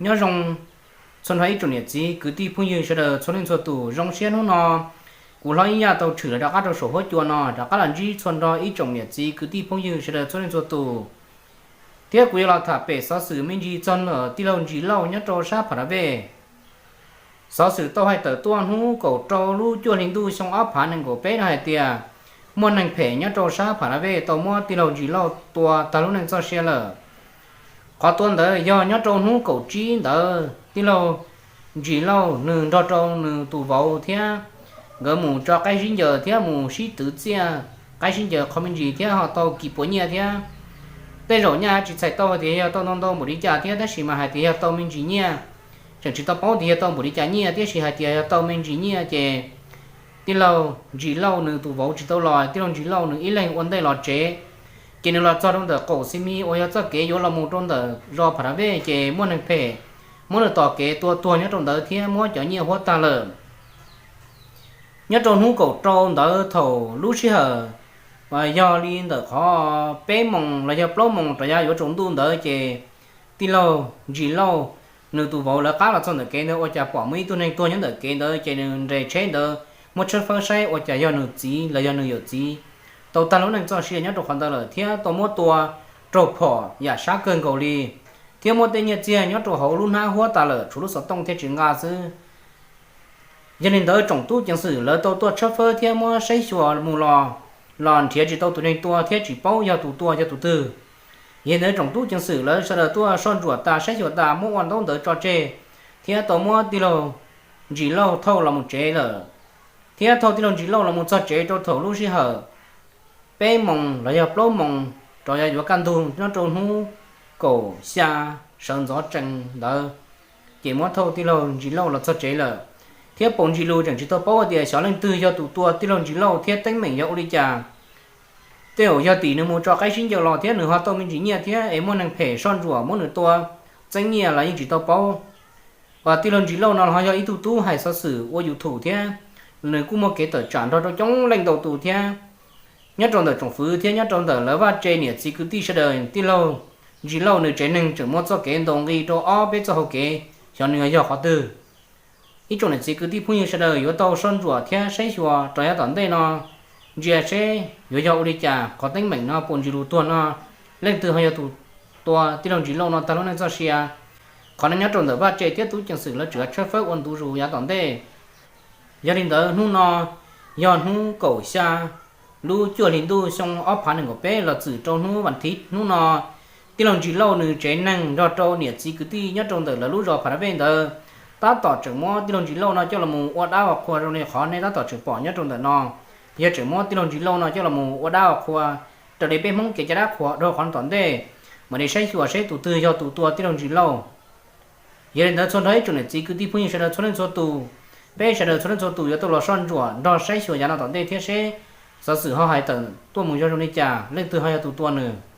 Nyob zoo txhua nrho ib tsoom niam txiv kwv tij phooj ywg sawv daws txhua leej txhua tus. Zoo siab hnub no kuv Hlob Ib Yaj tau tshwm los rov qab rau saum huab cua no rov qab los ntsib txhua nrho ib tsoom niam txiv kwv tij phooj ywg sawv daws txhua leej txhua tus, thiab kuv yuav los tham pem xov xwm me ntsis txog ntawm tij laug Ntsis Lauj nyob rau sab Pha Ra Vej. Xov xwm tau hais tawm tuaj hnub kaum rau lub cuaj hli ntuj xyoo ob phav nees nkaum peb no hais tias muaj neeg phem nyob rau sab Pha Ra Vej tau muab tij laug Ntsis Lauj tua tag lub neej txoj sia lawm. Qhov tua ntawd yog nyob rau hnub kaum tsib ntawd tij laug Ntsis Lauj nws nrog rau nws tus vauv thiab nkawd mus tso qaib sib ncaws thiab mus sib twv txiaj qaib sib ncaws qho me ntsis thiab ho tau kis puas nyiaj thiab. Tej zaum nyaj tsis txhais tau tias yog tau ntau ntau npaum li cas thiab tab sis mas hais tias yog tau me ntsis nyiaj. Tseem tsis tau paub tias yog tau npaum li cas nyiaj tiam sis hais tias yog tau me ntsis nyiaj ces tij laug Ntsis Lauj nws tus vauv tsis tau los, tij laug Ntsis Lauj nws ib leeg ua ntej los tsev. Ces nws los txog rau ntawm qaum xi mi uas yog txoj kev yuav los mus rau ntawm zos Pha Ra Vej ces muaj neeg phem muab nws tom kev tua tuag nyob rau ntawd thiab muab cov nyiaj huab tag lawm. Nyob rau hnub kaum rau ntawd thaum lub sij hawm yog li ntawm qhov peb moos los yog plaub moos rov yav yuav tsaus ntuj ntawd ces tij laug Ntsis Lauj nws tus vauv lawv qab los txog ntawm kev ntawd ua cas pom muaj ib tug neeg tuag nyob ntawm kev ntawd ces nws nres tsheb ntawd muab tshawb fawb saib ua cas yog nws txiv los yog nws yawm txiv tau tag lub neej txoj sia nyob rau qhov ntawd lawm thiab tau muab tua raug phom yam sab kawg nkaus li, thiab muab tej nyiaj txiag nyob rau hauv lub hnab huab tas lawm tshuav lub xov tooj thiab tsis nqa xwb. Yog li ntawd tsoom tub ceev xwm lawv tau tuaj tshawb fawb thiab muab saib xyuas mus los, los nrhiav tsis tau tus neeg tua thiab tsis paub yog tus tua yog tus twg. Yog li ntawd tsoom tub ceev xwm lawv sawv daws tuaj soj ntsuam tas saib xyuas tas muab ua ntaub ntawv tso tseg, thiab tau muab tij laug Ntsis Lauj thauj los mus tsev lawm. Thiab thauj tij laug Ntsis Lauj los mus txog tsev rau thaum lub sij hawm peb moos los yog plaub moos rov yav yuav kaj ntug nyob rau hnub kaum xya sawv ntxov tsees ntawd, ces muab thauj tij laug Ntsis Lauj los txog tsev lawm. Thiab paus ntsis lus tseem tsis tau paub tias xyov leej twg yog tus tua tij laug Ntsis Lauj thiab teeb meem yog ua li cas. Tej zaum yog tim nws mus tso qaib sib ncaws los thiab nws ho tau me ntsis nyiaj thiab es muaj neeg phem soj ntsuam muab nws tua txeeb nyiaj los yeej tsis tau paub. Tij laug Ntsis Lauj no ho yog ib tug tub hais xov xwm ua YouTube thiab, nws kuj muaj kev tawm tsam nrog rau coob leej ntau tus thiab. Nyob rau ntawm tsoom fwv thiab nyob rau ntawm lawv vaj tse niam txiv kwv tij sawv daws, tij laug Ntsis Lauj nws tsev neeg tseem muaj txoj kev ntaus nqi rau ob peb txoj hau kev, xyov nws yog qhov twg. Ib tsoom niam txiv kwv tij phooj ywg sawv daws yuav tau soj ntsuam thiab saib xyuas rau yav tom ntej no, ntsia seb yuav yog ua li cas qhov teeb meem no paus ntsis lus tuag no, leej twg ho yog tus tua tij laug Ntsis Lauj no tag lub neej txoj sia. Qhov no nyob rau ntawm vaj tse thiab tub ceev xwm lawv tseem tshawb fawb ua ntu zus yav tom ntej. Yog li ntawd hnub no yog hnub kaum xya lub cuaj hli ntuj xyoo ob phav nees nkaum peb los txwm rau hnub vas thiv hnub no, tij laug Ntsis Lauj nws tsev neeg nrog rau niam txiv kwv tij nyob rau ntawm lawv lub zos Pha Ra Vej ntawd tab tom tseem muab tij laug Ntsis Lauj no coj los ua dab ua qhua zoo li qhov nej tab tom tseem pom nyob rau ntawm no. Yog tseem muab tij laug Ntsis Lauj no coj los ua dab ua qhua raws li peb Hmoob kev cai dab qhuas dhau qhov no tom ntej, mam li saib xyuas seb tus twg yog tus tua tij laug Ntsis Lauj. Yog li ntawd txhua nrho ib tsoom niam txiv kwv tij phooj ywg sawv daws txhua leej txhua tus, peb sawv daws txhua leej txhua tus yuav tau los soj ntsuam nrog saib xyuas yav no tom ntej thiab seb xov xwm ho hais tawm tuaj mus yog zoo li cas, leej twg ho yog tus tua nws.